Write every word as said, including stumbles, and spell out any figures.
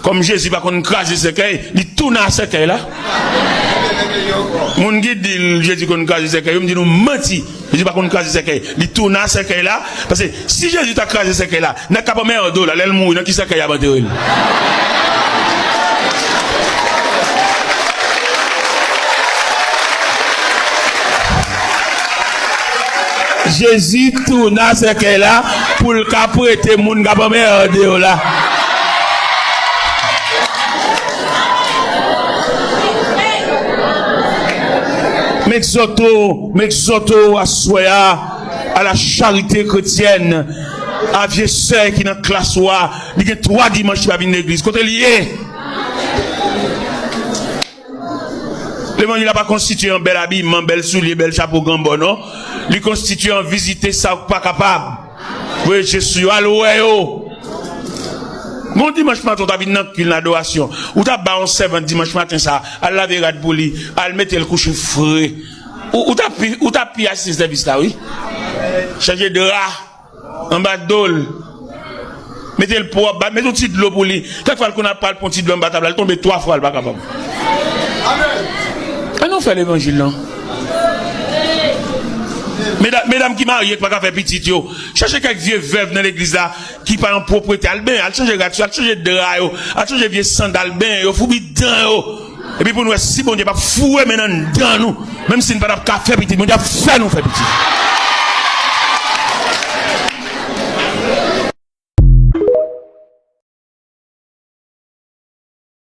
Kòm Jezi pa konn kraze sèkèy, li tounen a sèkèy la. Moun ki di l Jezi konn kraze sèkèy, yo m di nou manti. Jezi pa konn kraze sèkèy. Li tounen a sèkèy la. Paske si Jezi ta kraze sèkèy la, nan ka pa mèyè do la, lè l mouri, nan ki sèkèy y ap antere l? Jezi tounen a sèkèy la pou l ka prete moun k ap anmède yo la. M egzòte w, m egzòte w aswè a, à la charité chrétienne, a vye sè ki nan klas ou a, li gen twa dimanch li pa vin legliz. Kote l ye? Levanjil la pa konstitye an bèl abiman, bèl soulye, bèl chapo gran bò, non. Li konstitye an vizite sa ou pa kapab. Voye je sou yo, al wè yo. Gon dimanch maten, ou ta vin nan kil, nan adorasyon. Ou ta ba yon sèvant dimanch maten sa, al lave rad pou li, al mete l kouche fre. Ou, ou ta pi, ou ta pi asiste sèvis la, wi. Chanje dra anba do l. Mete l pwòp, ba, mete yon ti dlo pou li. Kèk fwa, l konn ap pral pran ti dlo anba tab la, l tonbe twa fwa, l pa kapab. Ann nou fè levanjil, non. Medam, medam ki marye, ki pa ka fè pitit yo, chèche kèk vye vèv nan legliz la ki pa nan pwoprete. Al benyen, al chanje rad yo, al chanje dra yo, al chanje vye sandal, benyen yo, foubi dan yo. Epi pou n wè si Bondye p ap foure men nan dan nou. Menm si n pa t ap ka fè pitit, Bondye ap fè nou fè pitit.